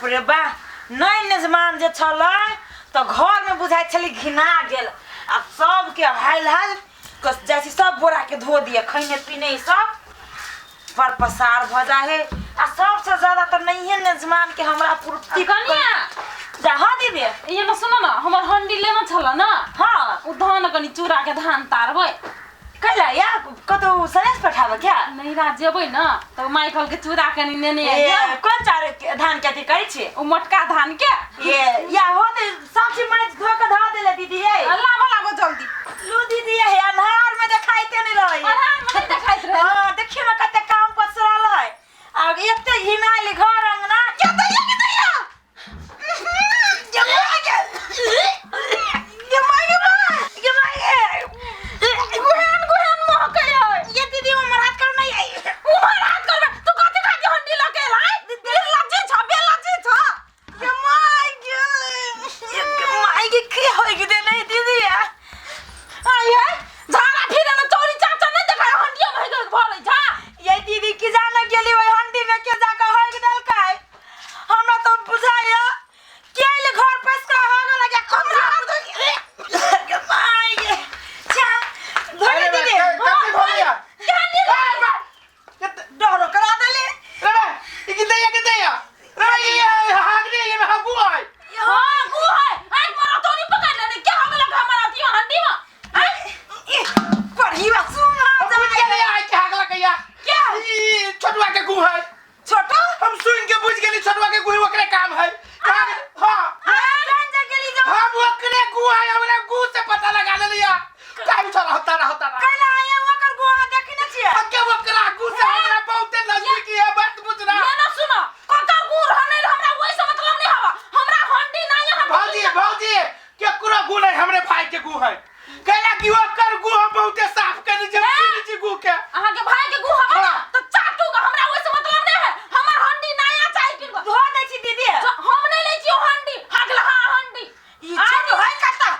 बाप रे बा, नहि निजमान जे छलै तऽ घरमे बुझाइ छलै घिना गेल। आब सबके हाल हाल जाइ छी, सब बोराके धो दिअ, खैने पीने ई सब पर पसार भऽ जाइ है। आ सबसे ज्यादा तऽ नहिये निजमान के हमरा पूर्ति। कनिया जा। हाँ दीदी, ये ना सुनो ना, हमर हंडी लेना छल ना। हाँ। उ धान कनी चूड़ा के धान तारबै। कैला या कतौ सनेस पठाबऽ क्या? नैहरा जेबै ना तऽ माय कहलकै चूड़ा कनी नेने ए, आइए। कोन चार धान के अथी करै छी? उ मोटका धान के। ये या हो तऽ सब चीज माटि धो के धऽ देले दीदी। ये लाबो लाबो जल्दी। लू दीदी, ये अन्हार में देखाइते नहीं रहे। अन्हार में नहीं देखाइत रहे। हाँ, देखियो ना कते काम पसरल है आ एते घिनाइल घर अंगना। क्या दैया के दैया गुहान गुहान महकै है। ये दीदी, हमर हाथ करू नहीं आई। उमर हाथ करबै तू कथी खाती हंडी लके लाइ बेलज्जी छ, बेलज्जी छ। ये my गे, ये my गे, की होय गेलै नहीं दीदी? आई है झाड़ा फिरे न चोरी चाचा नहीं देखाय, हंडिया में है भरै छ। ये दीदी, की जाने गेली ओहि हंडी में के जाके होय देलकै। हमरा तो बुझाइया के घर पैस का हो गेल के कमरा के my गे छा धरे। अरे बे, दीदी। कथी भऽ गेलै? डरो करा देली। रे बे, ई की दैया, की दैया? रे बे, ई हागने, ई में हागू है। हां, गु है आई मरा तोरी पकड़ लेने के हो गेल हमरा अथी हंडी में। पढ़ी सुन। हम बुझ गेलियै आइ के हागला कहिया। क्या? ई छोटुआ के गु है। छोटू? हम सुन के बुझ गेली, छोटुआ के गु है, ओकरे काम है। हाँ। जान जा गेली जो। हम ओकरे गु है, हमरा गु से पता लगा लेलिया। काहे उठा रहा, होता रहा, होता रहा। कैला आया ओकर गुहा देखी न छियै? के ओकरा गु से हमरा बहुते नजदीकी है, बात बुझ रहा। ये ना सुनो, ककर गुड़ हनै हमरा ओइ से मतलब नहीं हवा, हमरा हंडी नहीं है। भौजी, भौजी, केकरो गु नहीं, हमरे भाई के गु है। कैला कि ओकर गु हम बहुते साफ करै छी, हम चिन्है छी गु के। अहाँ के भाई के गु हवा ना हाँ। तो चाटू के हमरा ओइ से मतलब नहीं है, हमर हंडी नया चाहिए किन धो दै छी दीदी। हम नहीं लै छी हंडी, हगला हंडी। ई छोटू है कत्ता?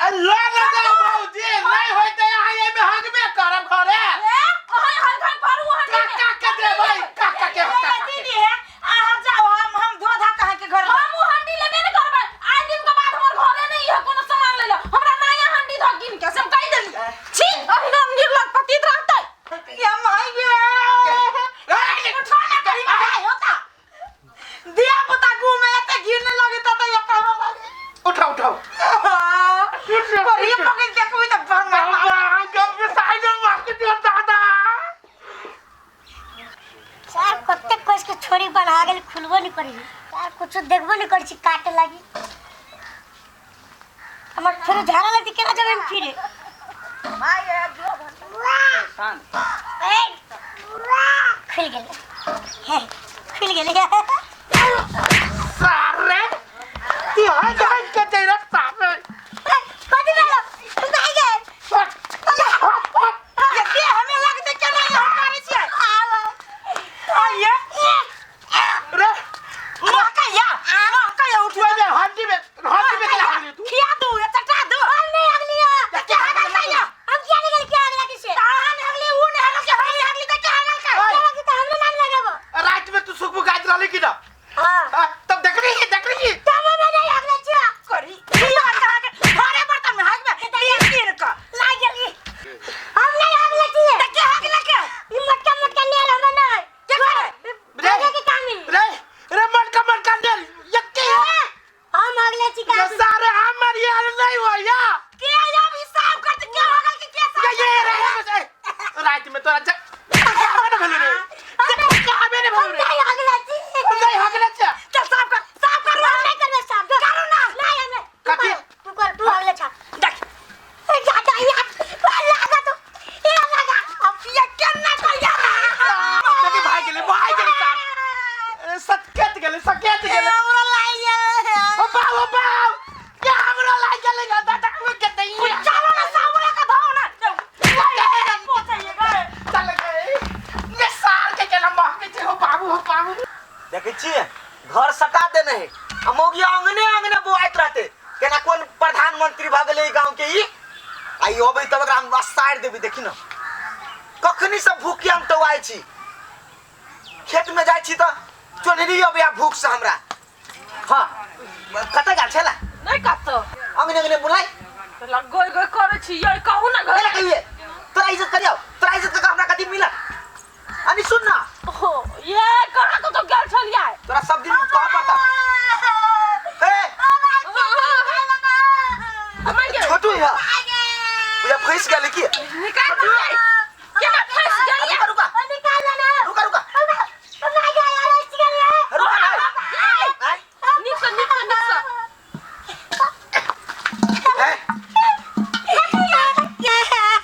ल न जाओ भौजी, नहीं होय त अहाँ एहिमे हगबे करब घरे। ए अहाँ हर घर पर उ हंडी के। काका के देबै, काका के। ए काका के। दीदी है, अहाँ जाओ, हम धो धा कहाँ के घर। हम उ हंडी लेबे नहीं करबै, आइ दिन के बाद हमर घरे नहीं है कोनो सामान ले ले, हमरा नया हंडी धो किन के से हम कहि देली छी, अहिना निर्लज पतित रहतै। ये माय गे, उठा ना कहीं भाई होता दिया पुता गु में एते घिरने लगे त त एकरा में लगे। उठाओ, उठाओ। पर ये पकड़ देखबी त बंग। सार कतेक कस के छोरी बढ़ा गेल, खुलबो नहीं करी यार, कुछ देखबो नहीं करी छी, काटे लागी हमर फेर झाड़ा लगती, केना जेबै हम फिरे? ए, खुल गेलै, हे, खुल गेलै। सारे तू हज हज के दे रे सारे। कथी भेलो? तू कहाँ गेल? ये देह हमें लगते केना हम करै छियै आइए। रे। महकैया महकैया, उठ। तू एमे हड्डी में, हड्डी में केला हगली तू? खिया दू या चटा दू। हम नहीं हगलियो। के हगल कैया? हम किया नहीं गेल, क्या हगला किसे? अहाँ ने हगली, ऊ ने हगल के, हम ने हगली त के हगल के? क्या लगी त हमरे नाम लगाबो। रात में तू सुखबु गाज रहली कि ना? हां। हाँ, तब देख रही है, देख रही है। तब हम नहीं हगले छियो। करी खिया कहाँ के घरे बर्तन में हगबे लिए कीन क लाग गेली, हम नहीं हगले छियै। त के हगल के? ई मोटका मोटका नेर हमरा नहीं के करे? रे। हगे के काम ही। रे रे, मटका मटका नेल यक्के है। हम हगले छी का? ये सारे हमर यार नहीं हो या। के अब हिसाब करते के हगल के, के साफ? ये ये रात में तोरा काबे ने भेलु रे, काबे ने हम भेलु रे? नहीं हगले छी। हम नहीं हगले छे। चल साफ कर, साफ कर। हम नहीं करबै साफ, करू ना। नहीं, हमे तू कथी? कर, तू कर, तू हगले छा। देख। ए, जा जा यार, लगा तू, ए लगा। अब ये केना करिया? देखी, भाग गेलै, भाग गेलै साफ, सकेत गेलै, सकेत गेलै। हमरा लाइ गेल। ओ बाउ, ओ बाउ, के हमरो लाग गेलै ना दादा के दैया। चलो ना, सामने का धाओ ना पहुंचाइए गए। चल गए ये साल के केना महकै छै। हो बाबू, हो बाबू। देखै छियै, घर सटा देने है आ मौगी अंगने अंगने बौआइत रहते, केना कोन प्रधानमंत्री भऽ गेलै ई गाँव के। ई आ ई अबै तब एकरा हम असारि देबै। देखी न, कखनी से भूखे हम टौआइ छी, खेत में जाइ छी तऽ चोन्हरी अबैया भूख से हमरा। हां कतऽ गेल छला नहीं कतौ अंगने अंगने बुलाई गोय गोय करै छी यै कहू ना घर कैला कहिए तोरा इज्जत करियो तोरा इज्जत के हमरा कथी मिला अनि सुन ना हो ये कहाँ कतौ गेल छलियै तोरा सब दिन कह पड़ता ए छोटू है पूरा फंस गेल की निकाल केना फंस गेलियै रुका निकाल ना रुका रुका रुका रुका ना नीक से नीक से नीक से ए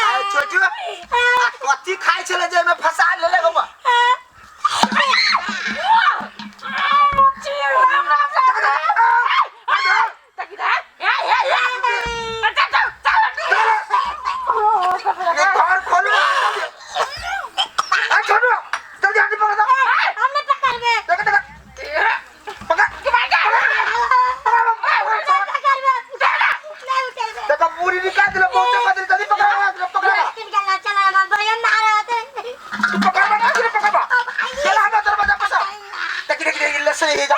आ छोटू आ कथी खाइ छले जे में फंसा लेले गो ने घर खोलो आ छोटू जल्दी हाथ पकड़ दो हमने पकड़ में देख देख पकड़ नहीं उठेबे देखा पूरी निकाल दिला बहुत बदल जल्दी पकड़ पकड़ चला भैया मारा तू पकड़ बा जल्दी पकड़ बा चल हम दरवाजा पर देख देख देख लसरे हे जा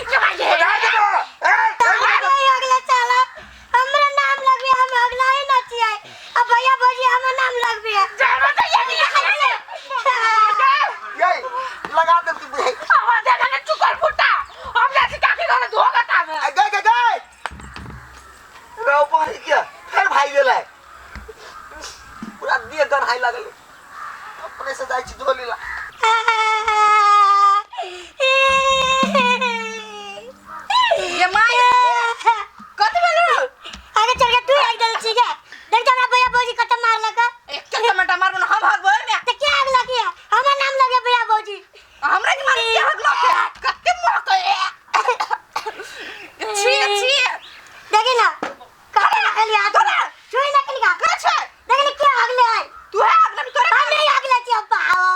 पकड़ दे तो ए अगला चला हमरा नाम लगबे हम अगला ही नचिए अब भैया भौजी हमर नाम लगबे ये लगा दे तू बुझे गए गए गए रो पड़ी क्या फिर भाई गेलै पूरा देह गन्हाइ लागल अपने से जाइ छी धो लीला ये माय कथी भेल आगे चल के तू एक दल छी के देख हमरा भैया भौजी कत मारलक एक टमाटर मारबो न हम हगबो ने त के आग लगी है हमर नाम लगे भैया भौजी हमरा के मारे के हगलो के कते मरतो ए छी छी देखी ना कते लगली हाथ छुई ना कनिका का छै देखी ना के आगले है तू है हगले तोरा हम नहीं आगले छी अब पाओ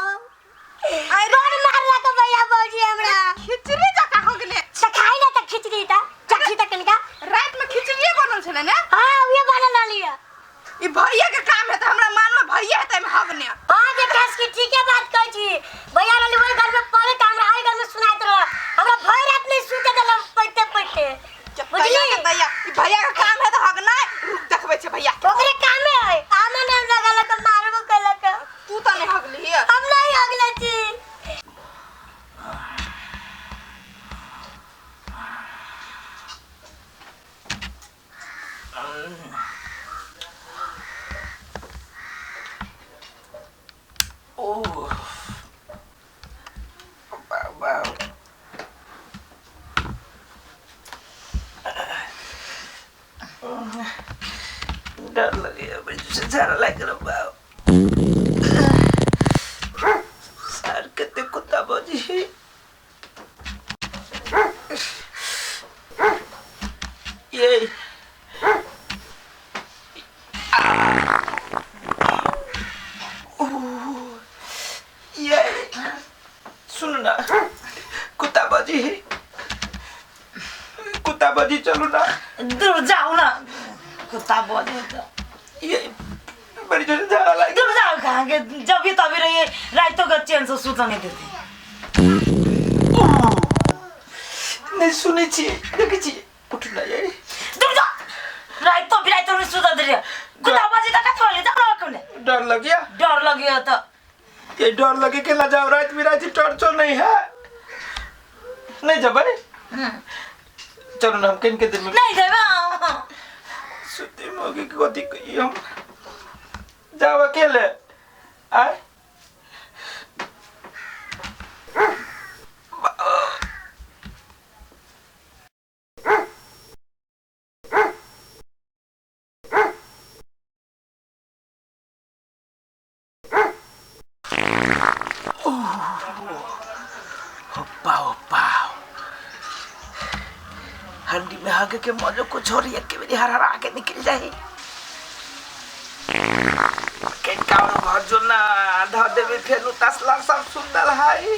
अरे बड़ मारलक भैया भौजी हमरा खिचड़ी जका हगले त खाई ना त खिचड़ी त चखी त कनिका रात में खिचड़िए बनल छले ने हां उहे बनल रहली है ई भैया के काम है त हमरा मान में भैया है त हम हगने हां देखस की ठीक है बात कहै छी भैया रहली ओहि घर में पड़े त हमरा ओहि घर में सुनाइत रह हमरा भर रात नहीं सुते देलक पढ़ते पढ़ते भैया बुझली के भैया ई भैया के काम है त हगना रुक देखबै छै भैया के। ओकरे कामे है आमे नाम लगलक मारबो केलक तू त नहीं हगली हम नहीं हगले छी ओ बाबा डर लगे बड़ी झाड़ा लाग रहा बाबा सर कते कुत्ता बजी ये ये सुनो ना कुत्ता बजी कुत्ता बजी चलो ना दूर जाऊ ना कुत्ता बजे त ये बड़ी जोर से झाड़ा लाग दूर जाओ कहाँ के जब भी तभी रहिए रातों का चैन से सुतने नहीं देते नहीं सुनै छी देखै छी उठ ना ये दूर जाओ रातों भी रातों नहीं सुता दे रही कुत्ता बजे त कथी होले जाओ कमले डर लग गया डर लगियो त ये डर लगे के ला जाओ रात में रात टॉर्चो नहीं है नहीं जब चलो ना हम किन के दिन में नहीं देबा सुते मोगे के गति कही हम जाओ अकेले आए पाओ पाओ हंडी में हग के मौजो को छोड़ी के मेरी हर हर आके निकल जाए के कारो घर जो ना ध देबे फेनु तसला सब सुंदर है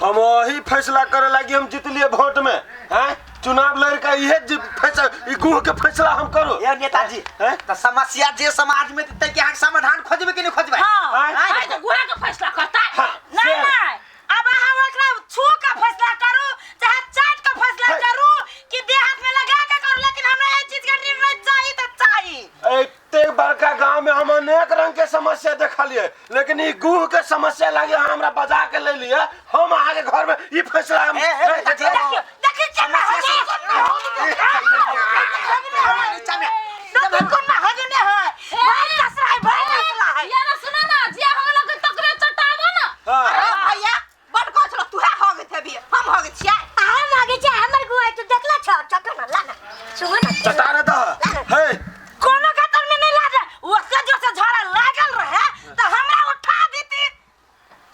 हम वही फैसला करे लागी हम जीतलिए वोट में हैं चुनाव लड़ के इहे फैसला ई गुह के फैसला हम करू ए नेताजी हैं? त समस्या जे समाज में तै के अहाँ समाधान खोजबे कि नहीं खोजबे हाँ। हैं? आइ तो गुहा के फैसला करता हाँ, नहीं से- नहीं अब अहाँ ओकरा छू के फैसला करू चाहे चाट के फैसला करू कि देह हाथ में लगा के करू लेकिन हमरा ये चीज के निर्णय चाहिए तो चाहिए एते बड़का गांव में हम अनेक रंग के समस्या देखलिए लेकिन ई गुह के समस्या लागे हमरा बजा के ले लिए हम अहाँ के घर में ई फैसला हम ए, ए, नेताजी, देखियो देखियो केना हो समस्या नीचा में देखियो कोना हो ने है भाई कसरा है भाई कसरा है ये ना सुना ना जिया हो गेलो के तकरे चटाबो ना हाँ। अरे भैया बड़ कह छलो तू हो गए थे अभी हम हो गए छियै हम आगे छै हमर गुआ तू देखला छ चटो ना लाना सुन ना चटा रहे तो हे कोनो कतर में नहीं लागे ओसे जो से झड़ा लागल रहे तो हमरा उठा देती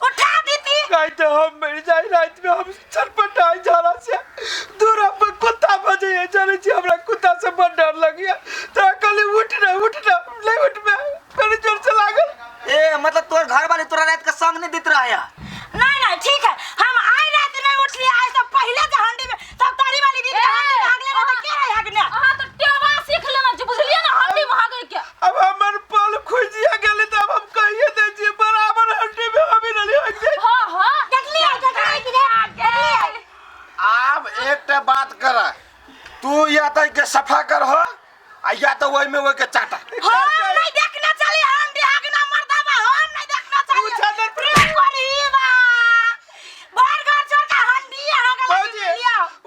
उठा देती नहीं तो हम मर जाए रात में हम छटपटाई झाड़ा से दूर पर कुत्ता बजे है जाने छी हमरा कुत्ता से बड़ डर लगिया तो कहली उठ ना उठ ना नहीं उठ में बड़ी जोर से लागल ए मतलब तोर घर वाले तोरा रात के संग नहीं देत रहे नहीं नहीं ठीक है हम आए रात नहीं उठलिए आए सब पहले जे हंडी में सब तारी वाली दीदी के हंडी में भागले रहे तो के रहे हगने अहाँ तो टेवा सीख लेना छी बुझलिए ना हंडी में हगे के अब हमर पल खुजिया गेली तो अब हम कहिए दे छी बराबर हड्डी में हम ही नहीं हक जाए हां हां देखलिए देखलिए कि रे देखलिए आब एकटा बात कर तू या तो के सफा कर हो आ या तो ओहि में ओहि के चाटा हम नहीं देखना चली हंडी हगना मर्दाबा हम नहीं देखना चली उछालर प्रेम करी बा भर घर छोड़ के हंडी हगला भौजी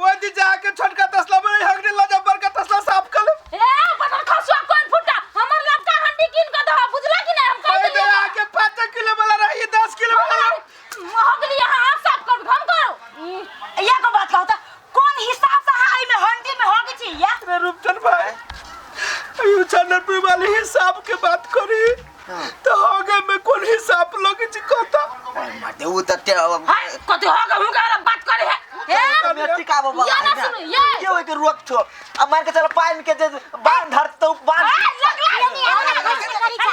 वो दी जाके छोटका तसला में हकने ला जा बड़का तसला साफ कर ले ए बदल खसुआ कोन फुटा हमर लड़का हंडी कीन के दह बुझला कि नहीं हम कह अरे देलिए आके 5 किलो वाला रही 10 किलो वाला हो गेली अहाँ आप साफ कर हम करू ये को बात कहू त कौन हिसाब से हाई में हंडी में हगे छी या अरे रूपचंद भाई अयो चंदनपुर वाले हिसाब के बात करी तो हो गए में कौन हिसाब लगे छी कहता मते उ त ते हाय कथि हो गए हुनका बात करे है ए मेट्रिक आबो वाला ये है ना ना सुनू, ये। के ओइ के रोक छो अब मान के चलो पानी के जे बांध धर तो बांध ये हमरा फैसला करी छ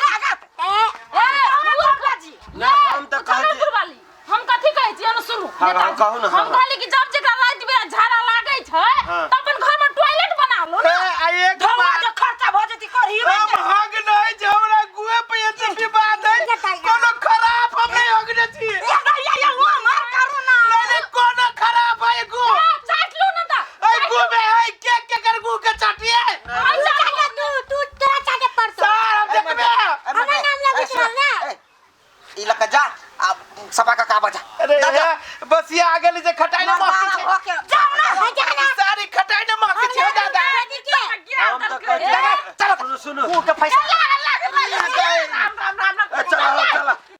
ए ए मूर्ख जी ना, हम तऽ कहै छी- वाली हम कथि कहै छी एने सुनू हाँ, हाँ, नेताजी। कहू ना, हाँ, हम हाँ। कहली कि जब जेकरा राति बेरा झाड़ा लागै छै हाँ। त अपन घर में टॉयलेट बना लो ना ए, आ एक धोआ बात जो खर्चा भ जेती करही हम हग नहीं जे हमरा गुए पे एते विवाद है कोनो खराब हम नहीं हगने छी या या या वो मार करू ना नहीं नहीं कोनो खराब है गु ए, चाट लो ना त ए गु में है के के कर गु के चाटिए आई तू चाट चाटे तू तू तोरा चाटे पड़तो सर हम देखबे हमरा नाम लगै छै ना ई लका जा आ सफा का का बजा अरे जा, जा। हे, बस ये आगे ले जे खटाई ना माफी छे हो के जाओ ना हाँ, जा ना। सारी खटाई ना माफी छे दादा के हम तऽ कहै छी चलो सुनू सुनू मुंह के फैसला